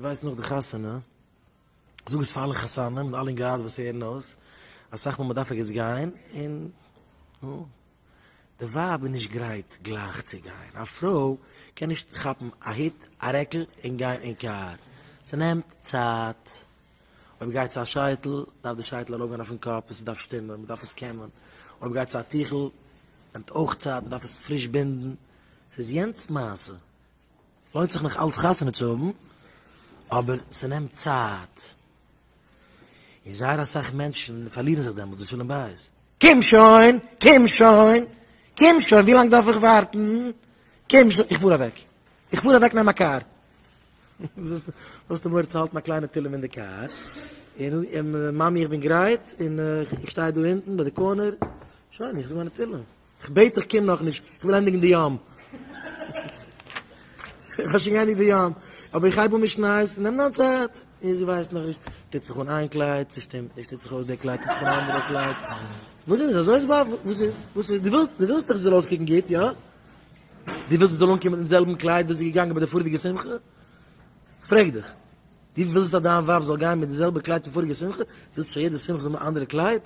דו ווייסט נאך די חתונה, זאג עס פאר אלע חתנים און אלע אינגעלייט וואס הערן אויס, אסאך מאל מען דארף ערגעץ גיין, און נו, די ווייב איז נישט גרייט גלייך צו גיין, א פרוי קען נישט כאפן א הוט, א רעקל און גיין אין קאר, ס'נעמט צייט, אויב גייט צו א שייטל, דארף די שייטל ארויפגיין אויפן קאפ און ס'דארף שטימען, מ'דארף עס קעמען, אויב גייט צו א טיכל, נעמט אויך צייט, מ'דארף עס פריש בינדן, ס'איז יענץ מעשה. לוינט זיך נאך אלץ חתונה צו האבן, אבער ס'נעמט צייט. און זייער אסאך מענטשן פארלירן זיך דעמאלטס די שלום בית. קום שוין! קום שוין! קום שוין! ווי לאנג דארף איך ווארטן? קום שוין! איך פאר אוועק! איך פאר אוועק נעם א קאר! האסטו מורא צו האלטן א קליינע תהלים אין די קאר? און מאמי איך בין גרייט, און איך שטיי דא אונטן ביי די corner, שוין איך זאג מיינע תהלים. כ'בעט דיך קום נאכנישט, איך וויל ענדיגן די יום. איך האב שוין געענדיגט די יום, אבער איך הייב אן משניות, נעם דיין צייט. און זי ווייסט נאכנישט, טוט זיך אן איין קלייד, ס'שטימט נישט, טוט זיך אויס די קלייד, טוט זיך אן אנדערע קלייד. וואס איז, אזוי איז ביי, וואס איז, וואס איז, דו ווילסט, דו ווילסט דאך זי זאל אויסקוקן גוט, יא? דו ווילסט זי זאל אנקומען מיטן זעלבן קלייד וואס זי איז געגאנגען ביי די פאריגע שמחה? כ'פרעג דיך, דו ווילסט אז דיין ווייב זאל גיין מיט די זעלבע קלייד פון פאריגע שמחה? ווילסט שוין יעדע שמחה זאל האבן א אנדערע קלייד?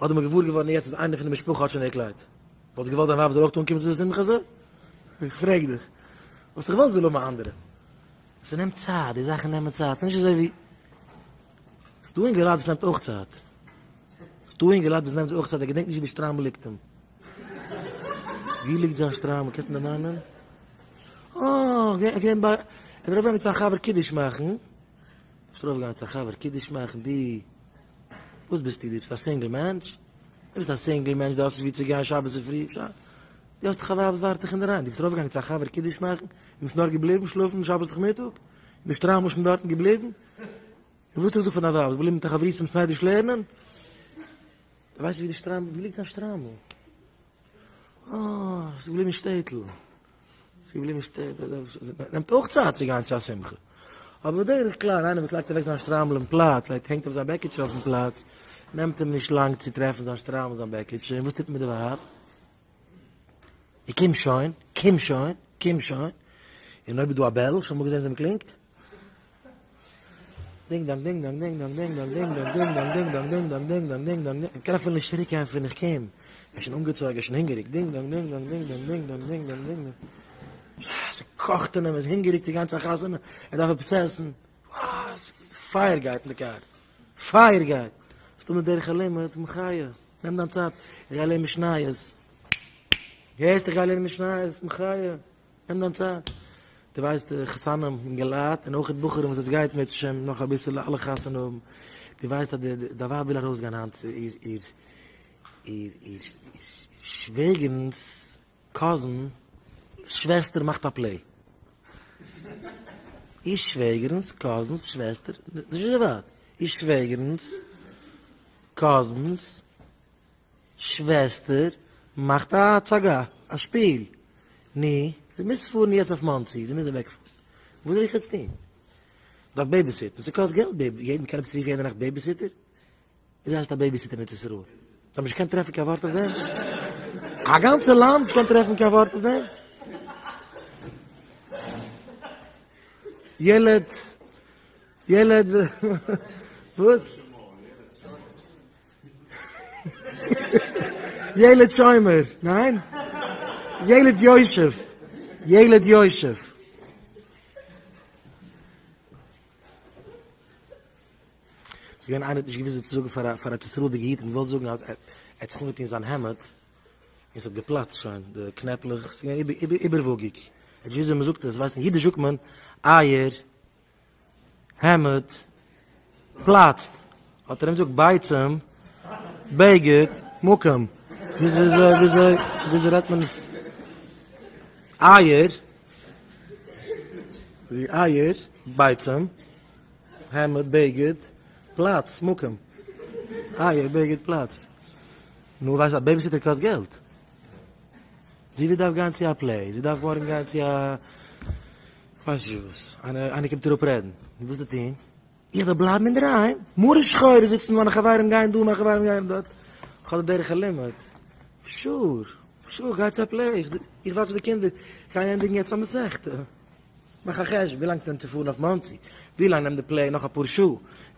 אדער מ'איז געוואר געווארן יעצט אז איינער פון די משפחה האט שוין די קלייד. וואלסט געוואלט דיין ווייב זאל אויך אנקומען צו די שמחה אזוי? איך פרעג דיך. וואלסט געוואלט זי זאל האבן א אנדערע? ס'נעמט צייט, די זאכן נעמען צייט, ס'נישט אזוי ווי. ס'דא אינגעלייט וואס נעמט אויך צייט. ס'דא אינגעלייט וואס נעמט אויך צייט, ער געדענקט נישט ווי די שטריימל ליגט אים. ווי ליגט זיין שטריימל? קענסט אים דערמאנען? אה, ער געווען ביי, ער איז ארויפגעגאנגען צו א חבר קידוש מאכן. ביסט ארויפגעגאנגען צו א חבר קידוש מאכן, דו. וואס ביסטו? דו ביסט א single מענטש? דו ביסט א single מענטש, דו האסט נישט וואו צו גיין שבת צופרי, דו האסט דאך א ווייב וואס ווארט דיך אינדערהיים, דו ביסט ארויפגעגאנגען צו א חבר קידוש מאכן, און ביסט נאר געבליבן שלאפן שבת נאכמיטאג, און די שטריימל איז שוין דארטן געבליבן, און וואס האסטו געזאגט פאר דיין ווייב, ביסט געבליבן מיט א חברותא אין בית מדרש לערנען? דו ווייסט ווי די שטריימל, ווי ליגט דיין שטריימל? אה, ס'איז געבליבן אין שטעטל. ס'איז געבליבן אין שטעטל. נעמט אויך צייט צו גיין צו א שמחה. אבער בדרך כלל, איינער וואס לייגט אוועק זיין שטריימל אין פלאץ, לייגט הענגט אויף זיין בעקיטשע אויפן פלאץ, נעמט אים נישט לאנג צו טרעפן זיין שטריימל זיין בעקיטשע, און וואס טוט מען מיט די ווייב? איך קום שוין, קום שוין, קום שוין. און אויב איז דא א bell, שוין אמאל געזען וויאזוי מ'קלינגט? דינג דאנג דינג דאנג דינג דאנג דינג דאנג דינג דאנג דינג דאנג דינג דאנג דינג דאנג דינג דאנג דינג דאנג דינג, קען אפילו נישט צוריק ענטפערן איך קום, ער איז שוין אנגעצויגן ער איז שוין הונגעריג, דינג דאנג דינג דאנג דינג דאנג דינג דאנג דינג דאנג דינג דאנג, ס'קאכט אין אים, ער איז הונגעריג צו גיין צו א חתונה, ער דארף עפעס עסן, פייער גייט אין די קאר, פייער גייט, ס'דא דרך הלימוד, מחיה, נעם דיין צייט, איך גיי לערנען משניות, הערסט איך גיי לערנען משניות, מחיה. נעם דיין צייט. דו ווייסט די חתנים אינגעלייט און אויך בחורים וואס עס גייט אם ירצה השם נאך אביסעלע אלע חתונה האבן, דו ווייסט אז די ווייב וויל ארויסגיין היינט צו איר איר איר איר שוועגערנס cousin שוועסטער מאכט א play. איר שוועגערנס cousin's שוועסטער, נישט אזוי ווייט, איר שוועגערנס cousin's שוועסטער מאכט א הצגה, א שפיל. נו, זי מוז פארן יעצט אויף מאנסי, זי מוז אוועקפארן. וואס זאל איך יעצט טון? מ'דארף babysit ן, ס'קאסט געלט baby, יעדן קען עפעס רופן יעדע נאכט babysitter? וויאזוי הייסט א babysitter אין ארץ ישראל? זיי האבן נישט געקענט טרעפן קיין ווארט אויף דעם? א גאנצע לאנד נישט געקענט טרעפן קיין ווארט אויף דעם? ילד, ילד, וואס? ילד שומר, ניין? ילד יושב, ילד יושב. ס'איז געווען איינער האט נישט געוואוסט וואס צו זאגן פאר א פאר ארץ ישראל'דיגע איד און געוואלט זאגן אז ער האט זיך אנגעטון זיין העמד און ס'האט געפלאצט שוין די קנעפלעך, ס'איז געווען איבער איבערוואגיג. ער האט נישט געוואוסט ווי מ'זאגט עס, ווייסט אין אידיש זאגט מען אייער העמד פלאצט, האט ער אים געזאגט ביצים, בגד, מקום. וויאזוי וויאזוי וויאזוי רעדט מען אייער, ווי אייער, ביצים, העמד, בגד, פלאץ, מקום. אייער, בגד, פלאץ. נו, ווייסט א babysitter קאסט געלט. זי וועט דארף גיין צו א play, זי דארף מארגן גיין צו א. כ'ווייס נישט וואס. איינער קומט אראפ רעדן. וואס צו טון? איך זאל בלייבן אינדערהיים? מרה שחורה זיצן מיינע חברים גייען דא מיינע חברים גייען דארט. כ'האב די דרך הלימוד. sure, sure, גיי צו א play. איך watch די קינדער. כ'גיי ענדיגן יעצט א מסכתא. מאך א חשבון, ווי לאנג ס'נעמט צו פארן אויף מאנסי, ווי לאנג נעמט די פלעין, נאך אפאר שעה,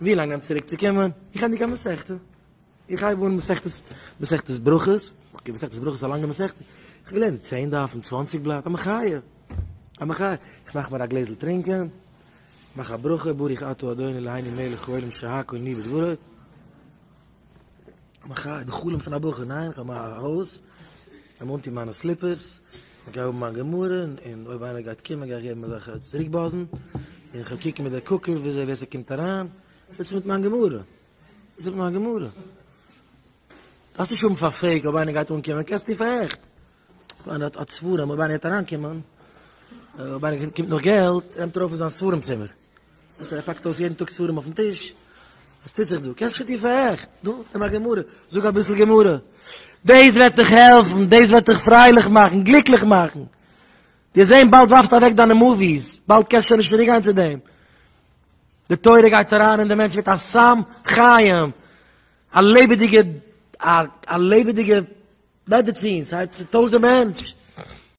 ווי לאנג נעמט צוריק צו קומען, איך ענדיג א מסכתא, איך הייב אן מסכת, מסכת ברכות, אקעי מסכת ברכות איז א לאנגע מסכת, איך האב געלערנט צען דפים, צוואנציג בלאט, א מחיה, א מחיה, איך מאך מיר א גלעזל טרינקען, מאך א ברכה, ברוך אתה אדוני אלהינו מלך העולם שהכל נהיה בדברו, מחיה, די חלום פון א בחור, ניין, איך האב א הויז, איך גיי אנטון מיינע סליפערס, איך גיי האבן מיין גמרא, און אויב איינער גייט קומען גיי איך געבן אזעלכע צוריקבאזן, און איך וועל קוקן מיט די קוקער וויאזוי ווער ס'קומט אריין, וואס איז מיט מיין גמרא? וואס איז מיט מיין גמרא? דארפסט נישט האבן פאר פעיק אויב איינער גייט אנקומען, קענסט טון פאר עכט. איינער האט ספרים, אויב איינער גייט אריינקומען, אויב איינער קומט נאך געלט, נעמט ער אויף אין זיין ספרים צימער. ער פאקט אויס יעדן טאג ספרים אויפן טיש. וואס טוט זיך דא? קענסט שוין טון פאר עכט. דא, נעם א גמרא, זאג אביסל גמרא. דאס וועט דיך העלפן, דאס וועט דיך פרייליך מאכן, גליקליך מאכן. דו וועסט זען באלד ווארפסטו אוועק דיינע מאוויס, באלד קענסטו שוין נישט צוריקגיין צו דעם. די תורה גייט אריין אין די מענטש ווערט א סם חיים, א לעבעדיגע, א לעבעדיגע מעדעצין, ס'הייבט, ס'טוישט די מענטש.